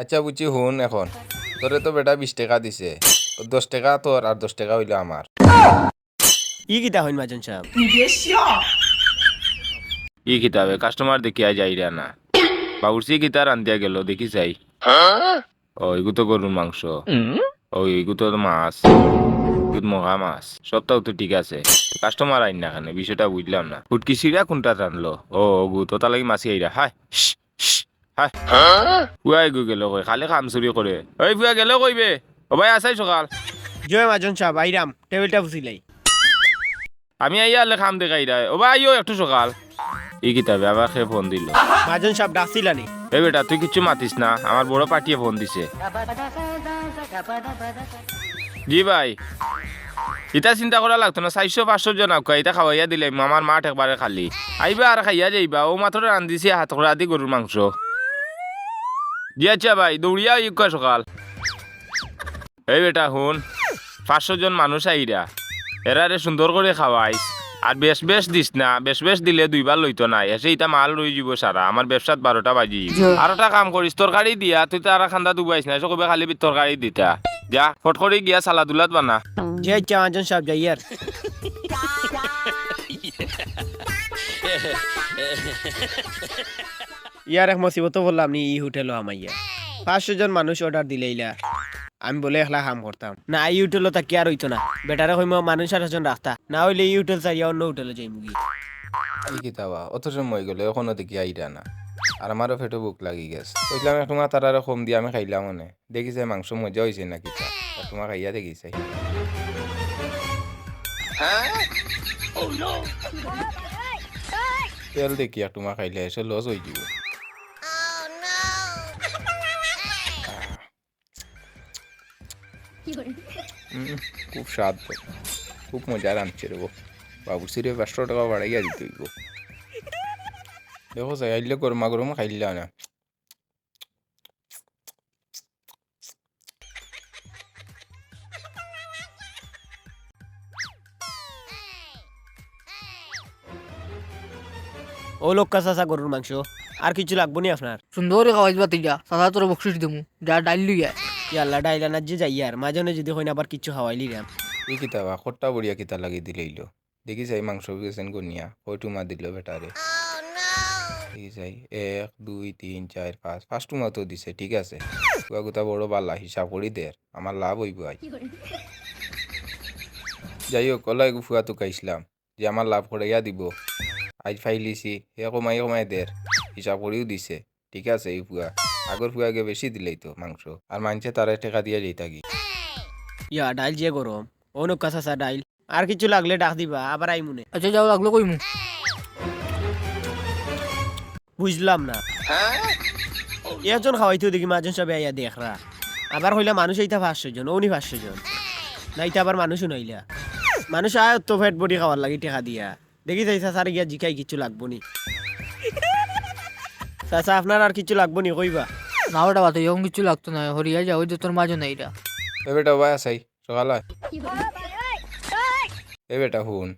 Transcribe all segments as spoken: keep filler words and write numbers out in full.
আচ্ছা বুঝছি, হুন এখন। তোরে তো বেটা বিশ টেকা দিছে, ও দশ টেকা তোর আর দশ টেকা অইলো আমার। ই কিতা কইন মাজন সাব? ই কিতা বে, কাস্টমার দেখিয়া যাইরা না। বাবুর্চি কিতা রান্ধিয়া গেল, দেখি চাই। ও, ইগু তো গরুর মাংস। ও, ইগু তো মাছ। ইগু তো মগা মাছ। সবটাউ তো ঠিক আছে। কাস্টমার আইন না কেনে, বিষয়টা বুঝলাম না। হুটকি সিরা কুনটা রানলো? ও, ওগু তো তার লাগি মাছি আইরা। হায়, শশ, শশ, হায়। ফুয়া ইগু গেল কই? খালি কাম চুরি করে। ওই ফুয়া গেল কই বে? ও ভাই, আছাই সকাল। জি অয় মাজন সাব, আইরাম। টেবিলটা ফুছিলাই। আমি আইয়া আলে কাম দেখাইরায়। ও ভাই, আইও একটু সকাল। ই কিতা বে, আবার কে ফোন দিল? মাজন সাব ডাকছিলা নি? এ বেটা, তুই কিচ্ছু মাতিস না, আমার বড় পার্টিয়ে ফোন দিছে। জি ভাই, ইতা চিন্তা করা লাগতো না, চাইরশো পাঁচশো জন আউক্কা, ইতা খাওয়াইয়া দিলাইমু, আমার মাঠ একবারে খালি। আইবা আর খাইয়া যাইবা, অউ মাত্র রান্ধিছি হাতকরা দি গরুর মাংস। জি আচ্ছা ভাই, দৌড়িয়া আইউক্কা সকাল। এই বেটা হুন, পাঁচশো জন মানুষ আইরা, এরারে সুন্দর করি খাওয়াইস, আর বেশ বেশ দিস না, বেশ বেশ দিলে দুইবার লইতো নায়, এসে ইতা মাল রই যিবো সারা, আমার ব্যবসাত বারোটা বাজি যিবো। আর একটা কাম করিস, তরকারি দিয়া তুই তারা খান্দা দুবাইস না, এসে কইবে খালি তরকারি দিতা। যা, ফট করি গিয়া সালাদ উলাদ বানা। জি আচ্ছা, মাজন সাব যাইয়ার। ইয়ার এক মুসিবতো পড়লাম নি ই হোটেলো হামাইয়া। পাঁচশো জন মানুষ অর্ডার দিলাইলা, আমি বলে একলা কাম করতাম না, ই হোটেলো থাকিয়া আর অইতো না। বেটারে কইমু মানুষ আরোজন রাখতা, না অইলে ই হোটেল ছাড়িয়া অন্য হোটেলো যাইমুগি। ই কিতা বা, অত সময় অইগেলো, অখনো দেখি আইরা না। আর আমারও পেটো ভুক লাগি গেছে। কইলাম এক টুমা তারারে কম দিয়া আমি খাইলাম অনে। দেখি চাই মাংস মজা অইছে না কিতা। এক টুমা খাইয়া দেখি চাই। তেল দেখি এক টুমা খাইলে এসে লস অই যিবো। উম, খুব স্বাদ তো। খুব মজা রানছে রে গো। বাবুর্চিরে পাঁচশো টেকা বাড়াইয়া দিতে অইবো। দেখো চাই, আইলে গরমা গরম খাইলা না। অউ লউক্কা চাচা গরুর মাংস, আর কিচ্ছু লাগবো নি আপনার? সুন্দর করি খাওয়াইস বাতিজা, চাচা তোরে বকশিস দিমু, যা ডাইল লইয়া আয়। ইয়াল্লা, ডাইল আনাত যে যাইয়ার, মাজনে যুদি কইন আবার কিচ্ছু খাওয়াইলিরাম। ই কিতা বা, খট্টা বড়িয়া কিতা লাগি দিলাইলো? দেখি চাই মাংস বেছেন গনিয়া, কয় টুমা দিল বেটারে। দেখি চাই, এক, দুই, তিন, চাইর, পাঁচ, পাঁচ টুমা তো দিছে, ঠিক আছে। ফুয়া গুতা বড় বালা, হিসাব করি দের, আমার লাভ অইবো আইজ। যাই হোক, অলা এগু ফুয়া তুকাইছলাম যে আমার লাভ করাইয়া দিবো। আইজ ফাইলিছি, হে কমাই কমাই দের, হিসাব করিউ দিছে। ঠিক আছে, ই ফুয়া। আগর ফুয়াগে বেশি দিলাইতো মাংস। আর মানষে তারে টেকা দিয়া যাইতাগি। ইয়া, ডাইল যে গরম। অউ নউক্কা চাচা ডাইল। আর কিচ্ছু লাগলে ডাক দিবা, আবার আইমুনে। আচ্ছা, যাও, লাগলে কইমু। বুঝলাম না। একজন খাওয়াইতো দেখি, মাজন সাবে আইয়া দেখরা। আবার কইলা মানুষ ইতা পাঁচশো জন, অউ নি পাঁচশো জন। না, ইতা আবার মানুষ নাইলা। মানুষ আয় তো পেট ভরি খাওয়ার লাগি টেকা দিয়া। দেখি চাই চাচারে গিয়া জিকাই কিচ্ছু লাগবো নি। চাচা, আপনার আর কিচ্ছু লাগবো নি কইবা? না বেটা বাতে, অখন কিচ্ছু লাগতো নায়, হরিয়া যাও, অউ যে তোর মাজন আইরা। এ বেটা, উবায় আছাই, সকাল অয়। এ বেটা হুন,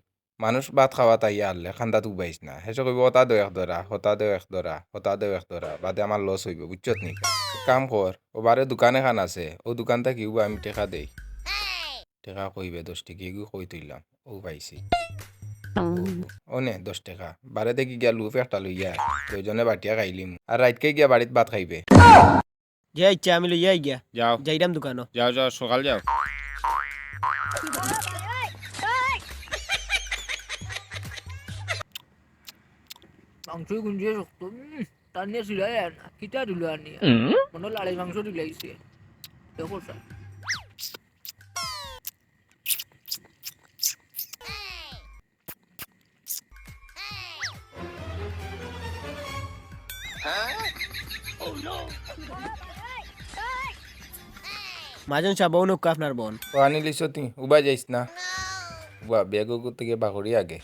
মানুষ ভাত খাওয়াত আইয়া হারলে কান্দাত উবাইস না। হেষে কইবো, "হতা দেও এক ধরা, হতা দেও এক ধরা, হতা দেও এক ধরা, বাদে আমার লস অইবো, বুঝছত নি?" কাম কর, অউ বারে দোকান এখান আছে, অউ দোকান থাকি উবা আমি টেকা দেই। টেকা কইবে দশ টেকা, এগু কই থইলাম, অউ পাইছি। অউ নে দশ টেকা, বারে থাকি গিয়া লুফ একটা লইয়া আয়, দুইজনে বাটিয়া খাইলিমু। আর রাইতকে গিয়া বাড়িত ভাত খাইবে। যে ইচ্ছা আমি লইয়া আই গিয়া। যাও। যাইরাম দোকানো। যাও, যাও, সকাল যাও। মাংস গুঞ্জিয়ে শক্ত, উম, টানিয়া ছিড়াই আর না, কিতা দিল আনিয়া। মনো লাড়ি মাংস দিলাইছে। দেখো স্যার। মাজন সাব, অউ নউক্কা আপনার বন। অউ আনিলিছ তি, উবায় যাইস না। উবা, ব্যাগ অগু থাকি বার করি আগে।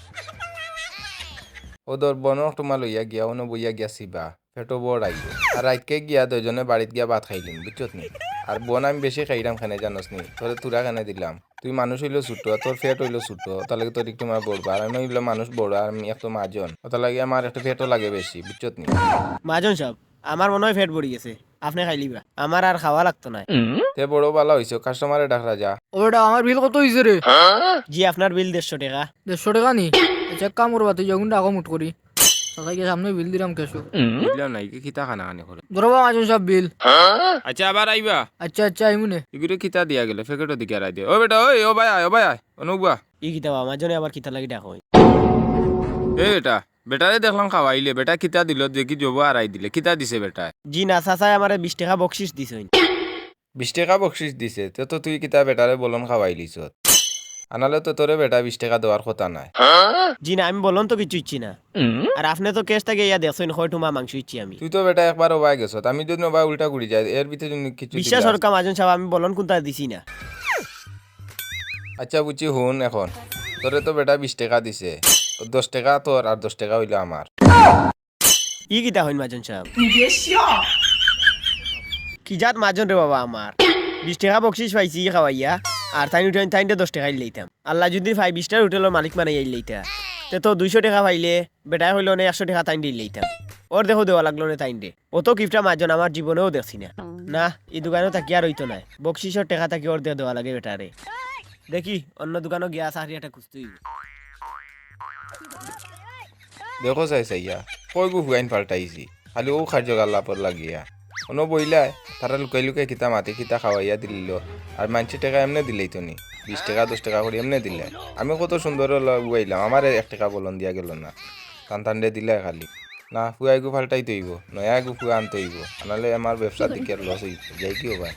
অউ ধর, বনো টুমা লইয়া গিয়া, অনো বইয়া গিয়া ছিবা। পেটো ভর আইবো। আর রাইতকে গিয়া দুইজনে বাড়িত গিয়া ভাত খাইলিমু, বুঝছত নি? আর বন আমি বেশি খাইরাম কেনে জানোস নি? তোরে থুড়া কেনে দিলাম? তুই মানুষ অইলো ছুটো, তোর পেট অইলো ছুটো, অতার লাগি তোর একটু মায় ভরবো। আর আমি অইলাম মানুষ বড়, আর আমি একটু মাজন, অতার লাগি আমার একটু পেটও লাগে বেশি, বুঝছত নি? মাজন সাব, আমার মনো অয় পেট ভরি গেছে। আপনে খাইলিবা, আমার আর খাওয়া লাগতো নায়। তে বড় বালা অইছো, কাস্টমারে ডাকরা যা। ও বেটা, আমার বিল কত অইছে রে? জি, আপনার বিল দেড়শো টেকা। দেড়শো টেকা নি? আচ্ছা, এক কাম করবা, তুই যখন ডাকো মুট করি। চাচা গিয়া সামনে বিল দিরাম কেশু। বুঝলাম না, ইগু কিতা কানাকানি করে। ধরো বা মাজন সাব বিল। আচ্ছা, আবার আইবা। আচ্ছা, আচ্ছা, আইমুনে। ইগুরে কিতা দিয়া গেলে, প্যাকেটর দিকে আরাই দিও। ও বেটা, ওই, ও ভাই আয়, ও ভাই আয়, অনুবা। ই কিতা বা, মাজনে আবার কিতা লাগি ডাকো? এ বেটা, বেটারে দেখলাম খাওয়াইলে, বেটা কিতা দিল, দেখি জবো আরাই দিলে, কিতা দিছে বেটায়? জি না, চাচায় আমারে বিশ টেকা বকশিস দিছইন। বিশ টেকা বকশিস দিছে, তে তো তুই কিতা বেটারে বলন খাওয়াইলিছত? আনালে তো তোরে বেটা বিশ টেকা দেওয়ার কথা নায়। জি না, আমি বলন তো কিচ্ছু ইচ্ছি না। আর আপনে তো কেশ থাকি ইয়া দেখছইন, কয় টুমা মাংস ইচ্ছি আমি। তুই তো বেটা একবার ওবায় গেছত, আমি যদি ওবায় উল্টা ঘুরি যাই, এর ভিতরে যদি কিছু বিশ্বাস দিলে করকা মাজন সাব, আমি বলন কুনতা দিছি না। আচ্ছা বুঝছি, হুন এখন। তোরে তো বেটা বিশ টেকা দিছে, ও দশ টেকা তোর আর দশ টেকা অইলো আমার। ই কিতা কইন মাজন সাব? কি জাত মাজন রে বাবা আমার। বিশ টেকা বকশিস পাইছি খাওয়াইয়া, আর তাইন উঠাইন তাইনরে দশ টেকা দিলাইতাম। আল্লায় যদি ফাইভ স্টার হোটেলর মালিক বানাইয়া দিলাইতা, তে তো দুইশো টেকা পাইলে বেটায় কইলো নে একশো টেকা তাইনরে দিলাইতাম। অর্ধেকও দেওয়া লাগলো নে তাইনরে। অত কিপটা মাজন আমার জীবনেও দেখছি না। না, ই দোকানো থাকি আর অইতো নায়। বকশিসর টেকা থাকি অর্ধেক দেওয়া লাগে বেটারে। দেখি, অন্য দোকানো গিয়া চাকরি একটা খুঁজতে অইবো। দেখো চাই চাইয়া, কয়গু ফুয়াইন পাল্টাইছি, খালি অউ কার্যকলাপর লাগিয়া। অনো বইলায়, তারা লুকাই লুকাই কিতা মাতে কিতা খাওয়াইয়া দিলিল, আর মানষে টেকা এমনে দিলাইতো নি, বিশ টেকা দশ টেকা করি এমনে দিলায়। আমি কত সুন্দর অলা উবাইলাম, আমারে এক টেকা বলন দিয়া গেল না। তান তানরে দিলায় খালি। না, ফুয়াইগু পাল্টাইতে অইবো, নয়া এগু ফুয়া আনতে অইবো, আনালে আমার ব্যবসার দিকে লস অইবো, যাই কি অবা।